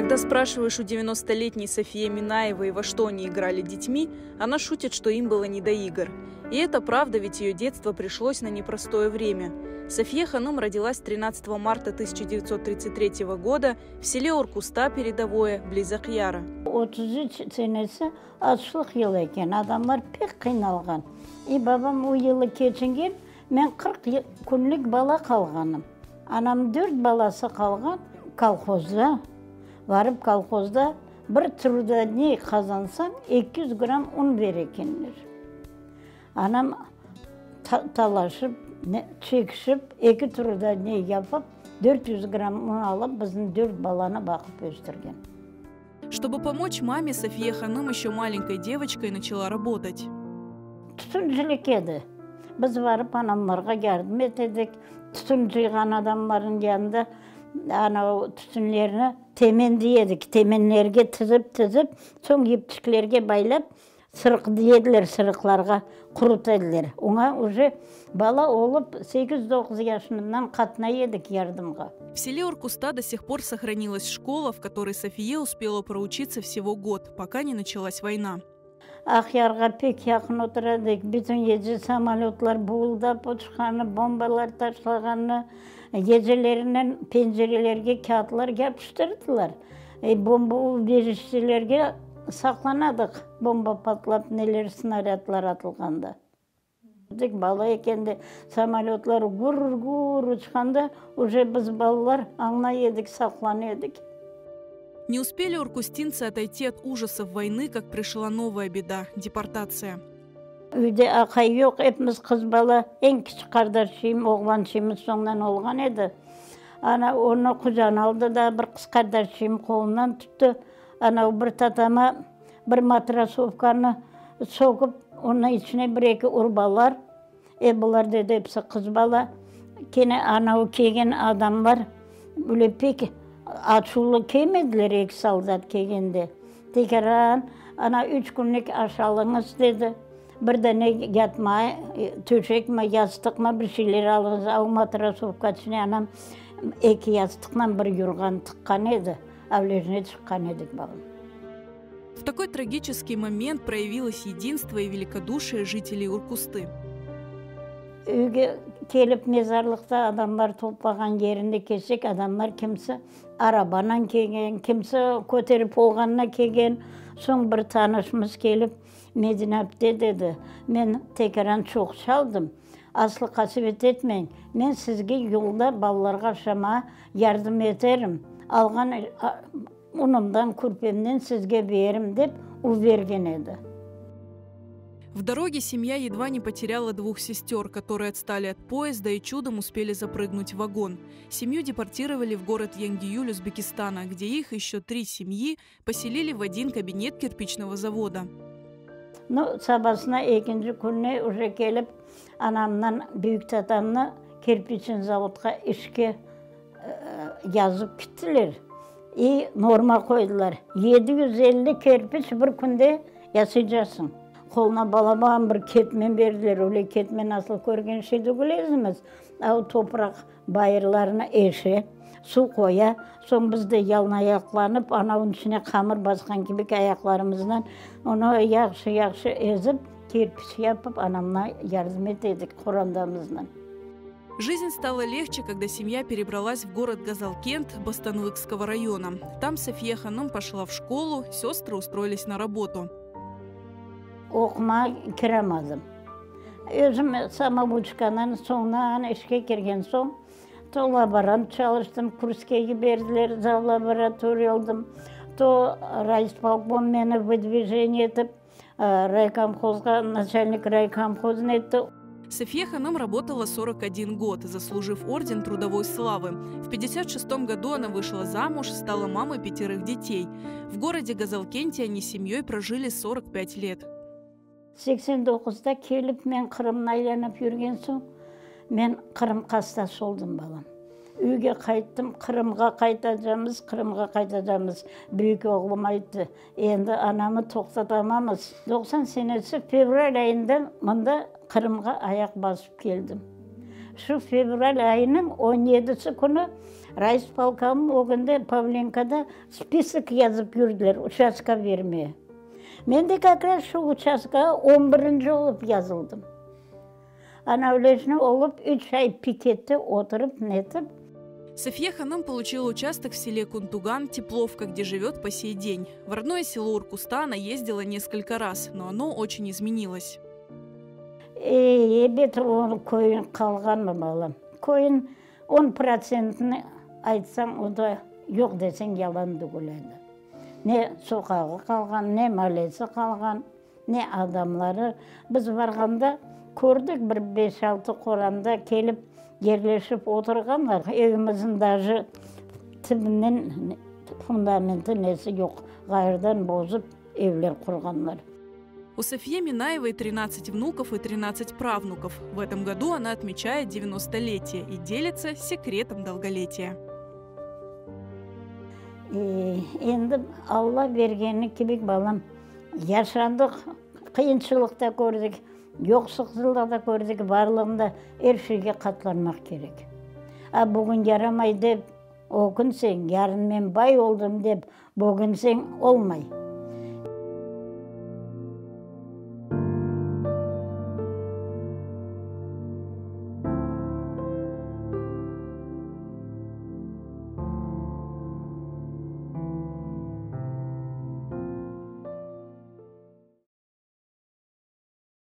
Когда спрашиваешь у 90-летней Софии Минаевой, во что они играли детьми, она шутит, что им было не до игр. И это правда, ведь ее детство пришлось на непростое время. София Ханум родилась 13 марта 1933 года в селе Уркуста, Передовое, близ Акъяра. 33 senesi açlıq yılı eken, adamlar pek qıynalğan. И babam o yılı keçingen, men 40 künlik bala qalğanım. Anam dört balası qalğan, kolhozda, barıp kolhozda bir trudodney qazansañ, 200 gramm un bere ekenler. Anam talaşıp, çekişip, eki trudodney yapıp, 400 gramm un alıp, bizni dört balanı baqıp östürgen. Чтобы помочь маме, София Ханым еще маленькой девочкой начала работать. Tütüncilik edi. Biz barıp anamlarğa yardım etedik. Tütün cıyğan adamlarnıñ yanında anav tütünlerni temen dey edik. Temenlerge tizip-tizip, soñ yipçiklerge baylap, sırıq dey ediler, sırıqlarğa quruta ediler. Oña uje bala olıp, sekiz-doquz yaşımdan qatnay edik yardımğa. В селе Уркуста до сих пор сохранилась школа, в которой София успела проучиться всего год, пока не началась война. Aqyarğa pek yaqın otura edik. Bütün gece samolötlar buvuldap uçqanı, bombalar taşlağanı, gecelerinen pencerelerge kâğıtlar yapıştırdılar. Bomba ubejişçelerge saqlanadıq, bomba patlap, neler snarâdlar atılğanda. Bala ekende samolötlar gür-gür uçqanda, уже biz balalar añlay edik, saqlana edik. Не успели уркустинцы отойти от ужасов войны, как пришла новая беда – депортация. Üyde aqay yoq, epimiz qız bala, eñ kiçik qardaşım, oğlançığımız soñundan olğan edi. Ana onı qucağına aldı da, bir qız qardaşım qolundan tuttı. Ana bir tatama bir matrasovkanı soqup, onıñ içine bir-eki urbalar. E, bular dedi, episi qız bala. Kene anav kelgen adamlar böyle pek açuvlı kelmediler eki soldat kelgende. Tekrar ana üç künlik aş alıñız dedi. Bir dane yatma, töşekmi, yastıqmı bir şeyler alıñız. A o matrasovka içine anam eki yastıqla bir yurğan tıqqan edi. Avlerine çıqqan edik balam. В такой трагический момент проявилось единство и великодушие жителей Уркусты. Üyge kelip mezarlıqta adamlar toplağan yerinde kelsek, adamlar kimsi arabanen kelgen, kimsi köterip olğanına kelgen. Soñ bir tanışımız kelip, Medine apte dedi, men tekaran çoq çaldım, aslı qasevet etmeñ, men sizge yolda balalarğa aşamağa yardım eterim, alğan unımdan, kürpemden sizge berim dep, o bergen edi. В дороге семья едва не потеряла двух сестер, которые отстали от поезда и чудом успели запрыгнуть в вагон. Семью депортировали в город Янгиюль Узбекистана, где их еще три семьи поселили в один кабинет кирпичного завода. Ну, sabasına ekinci künü уже kelip, anamdan büyük tatamnı kirpiçin zavodqa işke yazıp kettiler. И norma qoydılar. 750 kirpiç bir künde yasaycaqsıñ. Qoluna balaban bir ketmen berdiler. Öyle ketmen asıl körgen şey degil özümiz. A o topraq bayırlarına eşe, suv qoya. Soñ biz de yalınayaqlanıp, anavınıñ içine qamır basqan kibi ayaqlarımızdan onı yahşı-yahşı ezip, kirpiç yapıp, anamğa yardım ete edik qorantamızla. Жизнь стала легче, когда семья перебралась в город Газалкент Бостанлыкского района. Там София Ханым пошла в школу, сестры устроились на работу. Oqumağa kiramadım. Özüm самоучкадан soñundan işke kirgen soñ, to laborant çalıştım, kurske yiberdiler, zav laboratoriya oldım. To raysполком meni выдвижение etip, raykomxozğa начальник raykomxozını etti. София Ханым работала 41 год, заслужив орден трудовой славы. В 1956 году она вышла замуж, стала мамой пятерых детей. В городе Газалкенте они с семьей прожили 45 лет. 89-da kelip men Qırımnı aylanıp yürgen soñ, men Qırım hastası oldım balam. Üyge qayttım, Qırımğa qaytacamız, Qırımğa qaytacamız. Büyük oğlum ayttı, endi anamı toqtatamamız. 90 senesi fevral ayında mında Qırımğa ayaq basıp keldim. Şu fevral ayınıñ on yedisi künü rayispolkomnıñ ögünde Pavlenkada spisok yazıp yürdiler uçastka bermeye. Men de kak raz şu uçastkağa on birinci olıp yazıldım. Ana öylesine olıp üç ay pikette oturıp netip. Софья Ханым получила участок в селе Кунтуган, Тепловка, где живет по сей день. В родное село Уркуста она ездила несколько раз, но оно очень изменилось. Ey, ebet, o köyün qalğanmı, balam? Köyün on protsentini aytsañ, o da yoq deseñ, yalan tügül endi. Ne soqağı qalğan, ne malesi qalğan, ne adamları. Biz barğanda kördik, bir beş-altı qoranda kelip yerleşip oturğanlar. Evimizniñ daje tibinden fundamenti nesi yoq, ğayrıdan bozıp evler qurğanlar. У Софьи Минаевой 13 внуков и 13 правнуков. В этом году она отмечает 90-летие и делится секретом долголетия. Endi Alla bergeni kibi, balam, yaşadıq, qıyınçılıq da kördik, yoqsuqlıq da kördik, barlığında er şeyge qatlanmaq kerek. A bugün yaramay dep ökünseñ, yarın men bay oldım dep bögünseñ, olmay.